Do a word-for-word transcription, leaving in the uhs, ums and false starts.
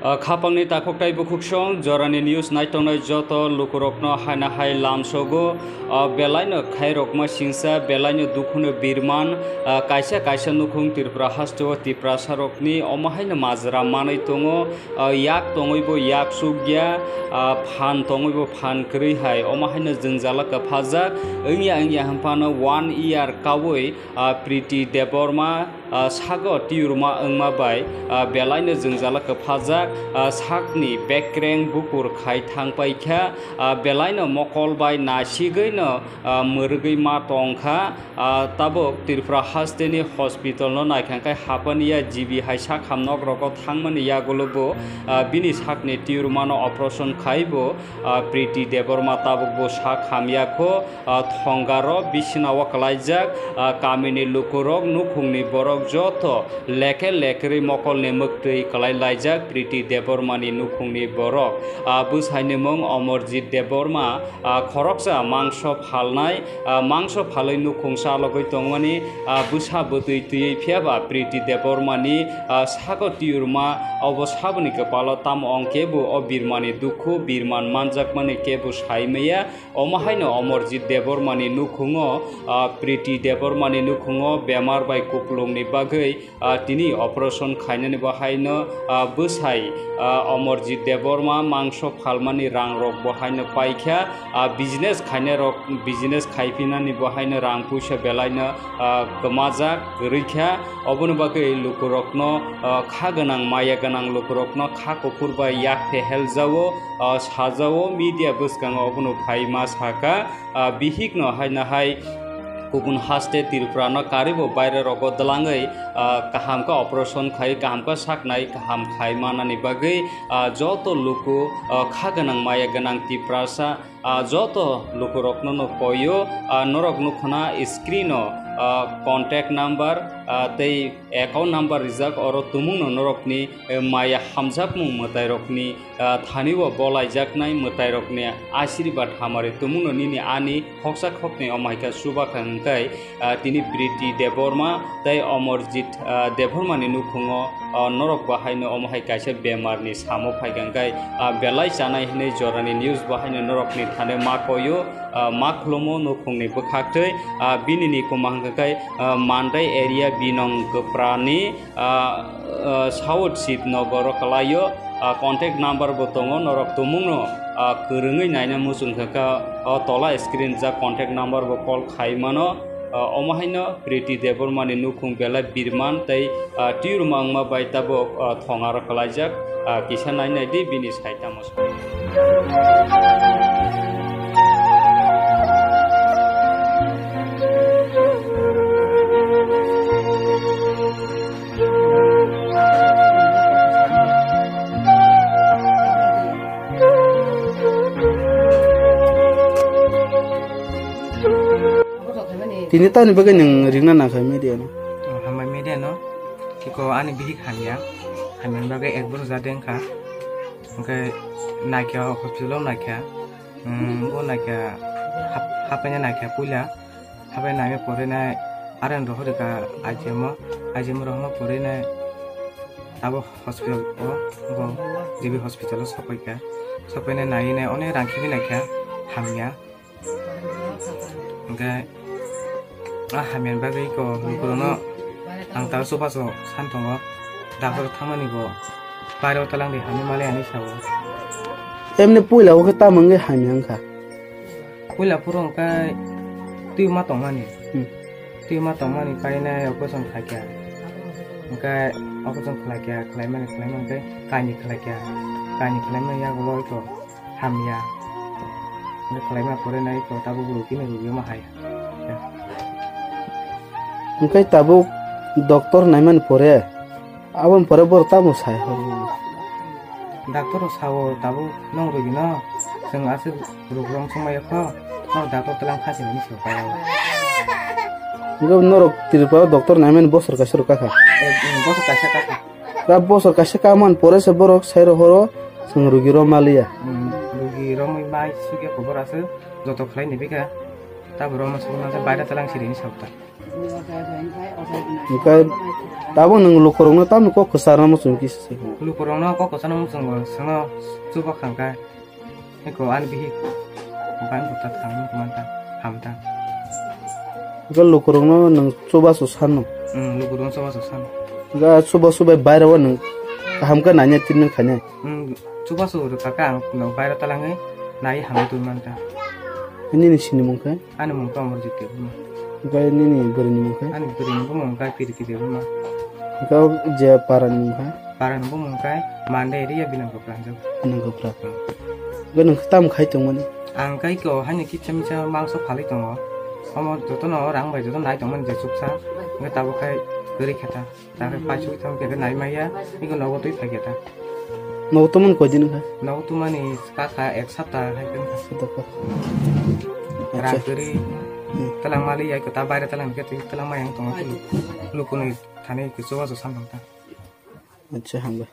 Ah, khapangni takhuk tei bukhuksong jorani news naitongnai joto lukurokno haina hai lamsogo. Ah, belaino khairokma singsa, belaino dukhuno birman, ah, kaisa kaisa nukhung Tripura hasteo Tiprasarokni omo haino majra manwi tongo. Ah, yak tongwibo yak sukya, ah, phan tongwibo phan kwrwi hai omo haino jwngjala kwphajak. Wngya wngya hwnphano one year kaui, ah, Priti Debbarma, ah, sago tiurma wngma bai, ah, belaino jwngjala kwphajak, ah, sakni bekreng bukur khai thang paikha, ah, belaino mokol bai nasigwino, ah, mwrwgwi ma tongkha. Ah, tabuk Tripura hasteni hospital no naikha khe hapaniya G B hai sak hamnok rogo thangmani yagulo bo, ah, bini sakni tiurmano operation khaibo, ah, Priti Debbarma tabuk bo sak hamya kho. Ah, thongaro bisinao kwlaijak, ah, kamini lukurok, nukhungni borok joto lekhe lekrwi mokolni mwktwi kwlai laijak Priti Debbarmani nukhungni borok. Ah, bwsaini mung Amarjit Debbarma, ah, khoroksa mangso phalnai, ah, mangso phalwi nukhung chalogwi tongmani, ah, bwsa bwtwi twiwi phiyaba Priti Debbarmani, ah, sago tiurma obo saboni kwpalo tamo ong kebo o birmani dukhu birman manjakmani kebo saimaya. Omo haino Amarjit Debbarmani nukhungo, ah, Priti Debbarmani nukhungo bemar bai kuplungni bagwi, ah, tini operation khainani bo haino, ah, bwsai, ah, Amarjit Debbarma mangso phalmani rangrok bo haino paikha, ah, business khainai rok business khaiphinani bo haino rang puisa belaino, ah, kwmajak kwrwikha. Oboni bagwi lukurokno, ah, kha gwnang maya gwnang lukurokno kha kuphur bai yak pheheljao. Ah, sajao media bwskango obono phai ma saka, ah, bihikno haina hai kubun haste Tripura no karibo baire rogo dwlangwi, ah, kaham khe operation khai, kaham khe saknai, kaham khai manani bagwi, ah, joto luku, ah, kha gwnang maya gwnang Tiprasa, ah, joto lukurokno no koyo, ah, norok nukhuna screen o, ah, contact number, ah, tei account number rijak, oro tumungno norokni, eh, maya hamjakmung mwtairokni, ah, thani o bolaijaknai mwtairokni asirbat hamari tumungno nini ani khoksa khoknwi omo hai khe chuba kha hwnkhe, ah, tini Priti Debbarma tei Amarjit, ah, Debbarmani nukhungo, ah, norok bahaino omo hai kaisa bemarni samo phai kha hwnkhe, ah, belai chanai hwnwi jorani news bahaino norokni thani ma koyo, ah, ma khulumo nukhungni bwkhaktwi, ah, binini kwma hwnkhe, ah, Mandai area Binong Kwprani, ah, ah, South Shivnagar o kwlaio, ah, contact number bo tongo, norok tumungno, ah, kwrwngwi naina muchung kha kha, o tola screen jak contact number bo call khai mano. Ah, omo haino Priti Debbarmani nukhung belai birman tei, ah, tiurma wngma bai tabuk, ah, thongaro kwlaijak, ah, kisa nai nai di bini sai tamo. Tini tamni bagwi nwng ringna nangkha media no? Hambai media no, kiko ani bihik hamya, hamya bagwi ek bosor jade wngkha, hwnkhe naikha hospital o naikha, um, bo naikha hap-, hapaina naikha puila, hapaina naikha pore nai arang rohor kha I G M o, I G M o rohorma pore nai abo hospital o, bo G B hospital o sopaikha, sopaina nai nai onek rang khibinaikha, hamya. Hwnkhe a hamyani bagwi ko lukurokno ang tang chubachu san tongo, doctor thangmani bo bairo twlang di hamya mali ani sao. Emni puila o khe tamo wngwi hamya wngkha? Puila phuru hwnkhe twi ma tongmani. Hmm. Twi ma tongmani painai operation khlaikha. Hwnkhe operation khlaikha, khlaimani, khlaimani khe kainwi khlaikha. Kainwi khlaimani yagulo iko hamya. Hwnkhe khlaima pore nai iko tabuk rugino rugio ma hai. Hwnkhe tabuk doctor naimani pore, aboni pore borok tamo sai horo? Doctor rok sao tabuk nwng rugino, chwng aswk ruk rong chwngmaya kho, norok doctor twlang kha sini hinwi sao. Hwnkhe norok Tripura o doctor naimani bosor kaisa rok kakha? Eh, bosor kaisa kakha. Ka bosor kaisa kaman pore se borok sai rok horo chwng rugi rom maliya. Hmm, rugi romwi mai sugya kobor aswk joto khlai ni bikha. Tabuk romma sugwi masa baida talang siri ni sabta. Hwnkhe Tabuk nwng lukurokno tamni kok kwcharno muchung kisa se. Lukurokno kok kwcharno muchungo, sono chuba khangkha. Eko ani bihik ban buta thang manta, hamta. Ga lukurokno nwng chubachu sano. Hmm, lukurokno chubachu sano. Ga chubachu bai bairao nwng kaham khe nanya tin nwng khainai. Hmm, chubachu rwkha khe ang no bairao talangwi nai hamwi twi manta. Nini sinimung khe? Ani mung khe Amarjyoti Debbarma. Oke nini bwrwini mung khe? Ani bwrwini bumung khe Piriti Debbarma. Oke je parani mung khe? Parani bumung khe Mande area Binangkopra hinjak. Binangkopra. Oke nwng khe tamo khai tongmani? Ang khe iko haino kisa misa mangso phalwi tongo. Omo jotono rang bai jotono nai tongmani je chuksa. Oke tabuk khai kwrwi khe ta. Tare paisuk thang khe nai maya, iko nogo twi phai khe ta. Nogo tongmani koi din kha? Nogo tongmani kha kha ek sapta hai khe. Sapta kha. Rang acha kwrwi. Hmm. Talang mali ya ko ta baire talang khe twi talang mayang tongo. Lukuni thani kichu wajo samung ta. Acha hambai.